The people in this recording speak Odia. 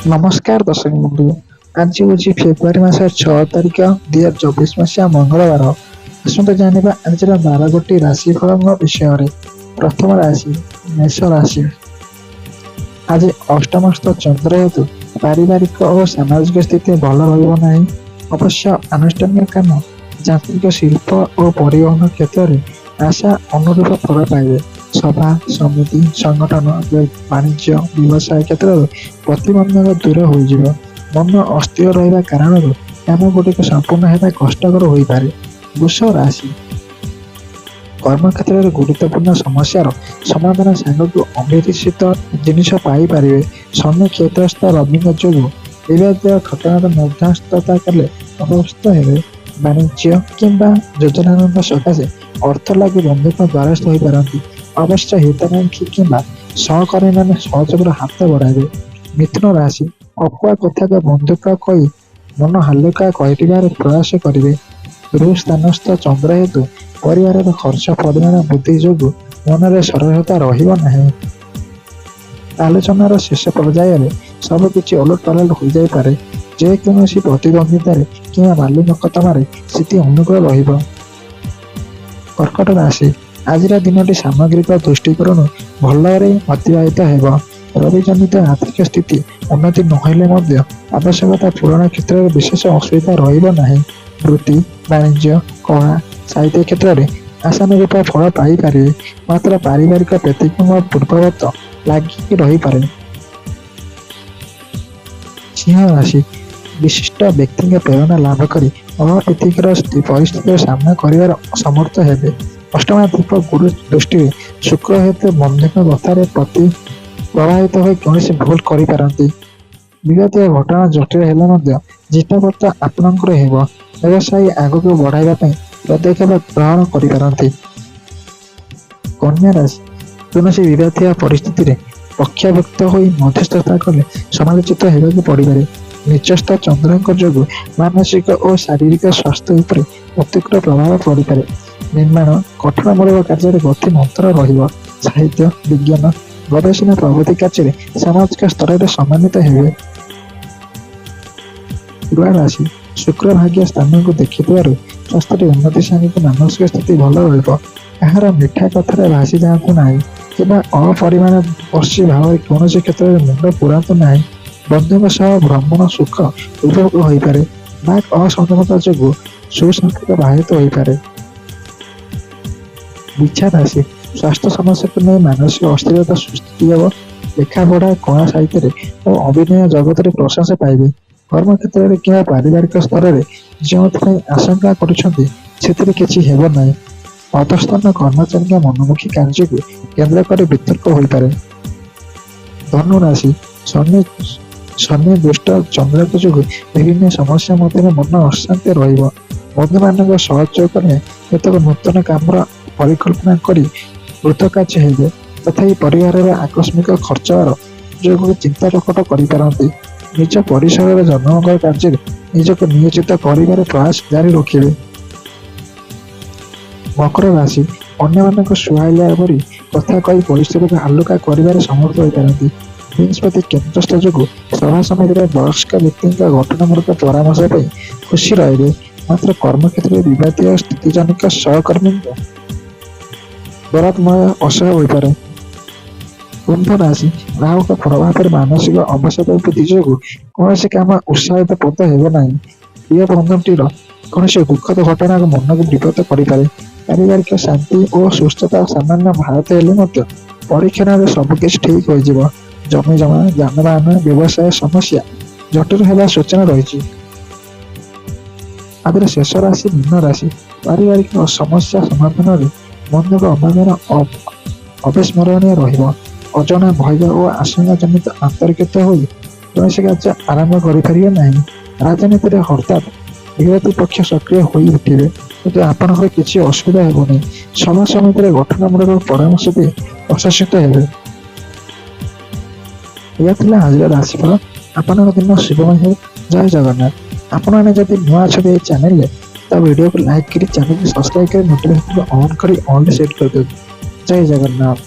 ନମସ୍କାର ଦର୍ଶକ ବନ୍ଧୁ, ଆଜି ହେଉଛି ଫେବୃଆରୀ ମାସ 6 ତାରିଖ, 2024 ମସିହା, ମଙ୍ଗଳବାର। ଆସନ୍ତୁ ଜାଣିବା ଆଜିର 12 ଗୋଟି ରାଶିଫଳଙ୍କ ବିଷୟରେ। ପ୍ରଥମ ରାଶି ମେଷ ରାଶି। ଆଜି ଅଷ୍ଟମସ୍ଥ ଚନ୍ଦ୍ର ହେତୁ ପାରିବାରିକ ଓ ସାମାଜିକ ସ୍ଥିତି ଭଲ ରହିବ ନାହିଁ। ଅବଶ୍ୟ ଆନୁଷ୍ଠାନିକ କାମ, ଯାନ୍ତ୍ରିକ ଶିଳ୍ପ ଓ ପରିବହନ କ୍ଷେତ୍ରରେ ଆଶା ଅନୁରୂପ ଫଳ ପାଇବେ। ସଭା, ସମିତି, ସଂଗଠନ, ବାଣିଜ୍ୟ, ବ୍ୟବସାୟ କ୍ଷେତ୍ରରେ ପ୍ରତିବନ୍ଧକ ଦୂର ହୋଇଯିବ। ମନ ଅସ୍ଥିର ରହିବା କାରଣରୁ କାମଗୁଡ଼ିକ ସମ୍ପୂର୍ଣ୍ଣ ହେବା କଷ୍ଟକର ହୋଇପାରେ। ବୃଷ ରାଶି। କର୍ମକ୍ଷେତ୍ରରେ ଗୁରୁତ୍ୱପୂର୍ଣ୍ଣ ସମସ୍ୟାର ସମାଧାନ ସାଙ୍ଗକୁ ଅଭୀପ୍ସିତ ଜିନିଷ ପାଇପାରିବେ। ଶନି କ୍ଷେତ୍ରସ୍ଥ ରବିଙ୍କ ଯୋଗୁଁ ବିବାଦୀୟ ଘଟଣାର ମଧ୍ୟସ୍ଥତା କଲେ ଅବସ୍ଥିତ ହେବେ। ବାଣିଜ୍ୟ କିମ୍ବା ଯୋଜନାରମ୍ଭ ସକାଶେ ଅର୍ଥ ଲାଗି ବନ୍ଧୁଙ୍କ ଦ୍ୱାରସ୍ଥ ହୋଇପାରନ୍ତି। ଅବଶ୍ୟ ହିତାକାଂକ୍ଷୀ କିମ୍ବା ସହକର୍ମୀମାନେ ସହଯୋଗର ହାତ ବଢ଼ାଇବେ। ମିଥୁନ ରାଶି। ଅକୁହା କଥାକୁ ବନ୍ଧୁକୁ କହି ମନ ହାଲୁକା କରିବାର ପ୍ରୟାସ କରିବେ। ଗୃହସ୍ଥାନସ୍ଥ ଚନ୍ଦ୍ର ହେତୁ ପରିବାରର ଖର୍ଚ୍ଚ ପରିମାଣ ବୃଦ୍ଧି ଯୋଗୁଁ ମନରେ ସରସତା ରହିବ ନାହିଁ। ଆଲୋଚନାର ଶେଷ ପର୍ଯ୍ୟାୟରେ ସବୁକିଛି ଓଲଟ ପାଲଟ ହୋଇଯାଇପାରେ। ଯେକୌଣସି ପ୍ରତିଦ୍ୱନ୍ଦ୍ୱିତାରେ କିମ୍ବା ମାଲି ମକଦ୍ଦମାରେ ସ୍ଥିତି ଅନୁକୂଳ ରହିବ। କର୍କଟ ରାଶି। ଆଜିର ଦିନଟି ସାମଗ୍ରିକ ଦୃଷ୍ଟିକୋଣରୁ ଭଲରେ ଅତିବାହିତ ହେବ। ରବିଜନିତ ଆର୍ଥିକ ସ୍ଥିତି ଉନ୍ନତି ନହେଲେ ମଧ୍ୟ ଆବଶ୍ୟକତା ପୂରଣ କ୍ଷେତ୍ରରେ ବିଶେଷ ଅସୁବିଧା ରହିବ ନାହିଁ। ବୃତ୍ତି, ବାଣିଜ୍ୟ, କଳା, ସାହିତ୍ୟ କ୍ଷେତ୍ରରେ ଆଶାନୁରୂପ ଫଳ ପାଇପାରିବେ। ମାତ୍ର ପାରିବାରିକ ବ୍ୟତିକ୍ରମ ପୂର୍ବବତ ଲାଗିକି ରହିପାରେ। ସିଂହ ରାଶି। ବିଶିଷ୍ଟ ବ୍ୟକ୍ତିଙ୍କ ପ୍ରେରଣା ଲାଭ କରି ଅପ୍ରୀତିକର ପରିସ୍ଥିତିର ସାମ୍ନା କରିବାର ସମର୍ଥ ହେବେ। ଅଷ୍ଟମାଧିପ ଗୁରୁ ଦୃଷ୍ଟିରେ ଶୁକ୍ର ହେତୁ ବନ୍ଧୁଙ୍କ କଥାରେ ପ୍ରତି ପ୍ରଭାବିତ ହୋଇ କୌଣସି ଭୁଲ କରିପାରନ୍ତି। ବିବାଦୀୟ ଘଟଣା ଜଟିଳ ହେଲେ ମଧ୍ୟ ଜିତାପଟ ଆପଣଙ୍କର ହେବ। ବ୍ୟବସାୟ ଆଗକୁ ବଢ଼ାଇବା ପାଇଁ ପଦକ୍ଷେପ ଗ୍ରହଣ କରିପାରନ୍ତି। କନ୍ୟା ରାଶି। କୌଣସି ବିବାଦୀୟ ପରିସ୍ଥିତିରେ ପକ୍ଷଭୁକ୍ତ ହୋଇ ମଧ୍ୟସ୍ଥତା କଲେ ସମାଲୋଚିତ ହେବାକୁ ପଡ଼ିପାରେ। ନୀଚସ୍ଥ ଚନ୍ଦ୍ରଙ୍କ ଯୋଗୁଁ ମାନସିକ ଓ ଶାରୀରିକ ସ୍ୱାସ୍ଥ୍ୟ ଉପରେ ପ୍ରତିକୂଳ ପ୍ରଭାବ ପଡ଼ିପାରେ। ନିର୍ମାଣ, ଗଠନମୂଳକ କାର୍ଯ୍ୟରେ ଗତି ମନ୍ଥର ରହିବ। ସାହିତ୍ୟ, ବିଜ୍ଞାନ, ଗବେଷଣା ପ୍ରଭୃତି କାର୍ଯ୍ୟରେ ସାମାଜିକ ସ୍ତରରେ ସମ୍ମାନିତ ହେବେ। ତୁଳା ରାଶି। ଶୁକ୍ର ଭାଗ୍ୟ ସ୍ଥାନକୁ ଦେଖିଥିବାରୁ ସ୍ୱାସ୍ଥ୍ୟରେ ଉନ୍ନତି ସାଙ୍ଗକୁ ମାନସିକ ସ୍ଥିତି ଭଲ ରହିବ। କାହାର ମିଠା କଥାରେ ଭାସି ଯାଆନ୍ତୁ ନାହିଁ କିମ୍ବା ଅପରିଣାମଦର୍ଶୀ ଭାବରେ କୌଣସି କ୍ଷେତ୍ରରେ ମୁଣ୍ଡ ପୁରାନ୍ତୁ ନାହିଁ। ବନ୍ଧୁଙ୍କ ସହ ଭ୍ରମଣ ସୁଖ ଉପଭୋଗ ହୋଇପାରେ। ବାକ୍ ଅସଂଯମତା ଯୋଗୁଁ ସୁସମ୍ପର୍କ ବ୍ୟାହତ ହୋଇପାରେ। ବିଛା ରାଶି। ସ୍ୱାସ୍ଥ୍ୟ ସମସ୍ୟାକୁ ନେଇ ମାନସିକ ଅସ୍ଥିରତା ସୃଷ୍ଟି ହେବ। ଲେଖାପଢ଼ା, କଳା, ସାହିତ୍ୟରେ ଓ ଅଭିନୟ ଜଗତରେ ପ୍ରଶଂସା ପାଇବେ। କର୍ମକ୍ଷେତ୍ରରେ କିମ୍ବା ପାରିବାରିକ ସ୍ତରରେ ଯେଉଁଥିପାଇଁ ଆଶଙ୍କା କରୁଛନ୍ତି, ସେଥିରେ କିଛି ହେବ ନାହିଁ। ଅଧସ୍ତନ କର୍ମଚାରୀଙ୍କ ମନମୁଖୀ କାର୍ଯ୍ୟକୁ କେନ୍ଦ୍ର କରି ବିତର୍କ ହୋଇପାରେ। ଧନୁ ରାଶି। ଶନି ଶନି ଦୁଷ୍ଟ ଚନ୍ଦ୍ରଙ୍କ ଯୋଗୁଁ ବିଭିନ୍ନ ସମସ୍ୟା ମଧ୍ୟରେ ମନ ଅଶାନ୍ତି ରହିବ। ବନ୍ଧୁମାନଙ୍କ ସହଯୋଗ କଲେ କେତେକ ନୂତନ କାମର ପରିକଳ୍ପନା କରି କୃତକାର୍ଯ୍ୟ ହେବେ। ତଥାପି ପରିବାରର ଆକସ୍ମିକ ଖର୍ଚ୍ଚର ଯୋଗୁଁ ଚିନ୍ତା ପ୍ରକଟ କରିପାରନ୍ତି। ନିଜ ପରିସରରେ ଜନମଙ୍ଗଳ କାର୍ଯ୍ୟରେ ନିଜକୁ ନିୟୋଜିତ କରିବାର ପ୍ରୟାସ ଜାରି ରଖିବେ। ମକର ରାଶି। ଅନ୍ୟମାନଙ୍କୁ ସୁହାଇଲା ପରି କଥା କହି ପରିସ୍ଥିତିକୁ ହାଲୁକା କରିବାରେ ସମର୍ଥ ହୋଇପାରନ୍ତି। ବୃହସ୍ପତି କେନ୍ଦ୍ରସ୍ଥ ଯୋଗୁଁ ସଭା ସମିତିରେ ବୟସ୍କ ବ୍ୟକ୍ତିଙ୍କ ଗଠନମୂଳକ ପରାମର୍ଶ ପାଇଁ ଖୁସି ରହିବେ। ମାତ୍ର କର୍ମକ୍ଷେତ୍ରରେ ବିବାଦୀୟ ସ୍ଥିତିଜନିତ ସହକର୍ମୀଙ୍କ ଦ୍ୱାରା ଅସହ୍ୟ ହୋଇପାରେ। କୁମ୍ଭ ରାଶି। ରାହୁଙ୍କ ପ୍ରଭାବରେ ମାନସିକ ଅବସାଦ ବୃଦ୍ଧି ଯୋଗୁଁ କୌଣସି କାମ ଉତ୍ସାହିତ ପ୍ରଦ ହେବ ନାହିଁ। ପ୍ରିୟ ବନ୍ଧୁଟିର କୌଣସି ଦୁଃଖଦ ଘଟଣାକୁ ମନକୁ ବିବ୍ରତ କରିପାରେ। ପାରିବାରିକ ଶାନ୍ତି ଓ ସୁସ୍ଥତା ସାମାନ୍ୟ ବ୍ୟାହତ ହେଲେ ମଧ୍ୟ ପରୀକ୍ଷଣରେ ସବୁକିଛି ଠିକ୍ ହୋଇଯିବ। ଜମିଜମା, ଯାନବାହନ, ବ୍ୟବସାୟ ସମସ୍ୟା ଜଟିଳ ହେବାର ସୂଚନା ରହିଛି। ଆଜିର ଶେଷ ରାଶି ମୀନ ରାଶି। ପାରିବାରିକ ସମସ୍ୟା ସମାଧାନରେ ବନ୍ଧୁଙ୍କ ଅବଦାନ ଅବିସ୍ମରଣୀୟ ରହିବ। ଅଜଣା ଭୟ ଓ ଆଶଙ୍କା ଜନିତ ଆତଙ୍କିତ ହୋଇ କୌଣସି କାର୍ଯ୍ୟ ଆରମ୍ଭ କରିପାରିବେ ନାହିଁ। ରାଜନୀତିରେ ହଠାତ୍ ବିରୋଧୀ ପକ୍ଷ ସକ୍ରିୟ ହୋଇ ଉଠିବେ, କିନ୍ତୁ ଆପଣଙ୍କର କିଛି ଅସୁବିଧା ହେବ ନାହିଁ। ସଭା ସମିତିରେ ଗଠନମୂଳକ ପରାମର୍ଶ ଦେଇ ପ୍ରଶଂସିତ ହେବେ। ଏହା ଥିଲା ଆଜିର ରାଶିଫଳ। ଆପଣଙ୍କ ଦିନ ଶୁଭମୟ ହେଉ। ଜୟ ଜଗନ୍ନାଥ। ଆପଣମାନେ ଯଦି ନୂଆ ଅଛନ୍ତି ଏହି ଚ୍ୟାନେଲରେ, ତ ଭିଡ଼ିଓକୁ ଲାଇକ୍ କରି, ଚ୍ୟାନେଲକୁ ସବସ୍କ୍ରାଇବ୍ କରି, ନୋଟିଫିକେସନ୍ ଅନ୍ କରି ଅଲ୍ରେ ସେଟ୍ କରିଦିଅନ୍ତୁ। ଜୟ ଜଗନ୍ନାଥ।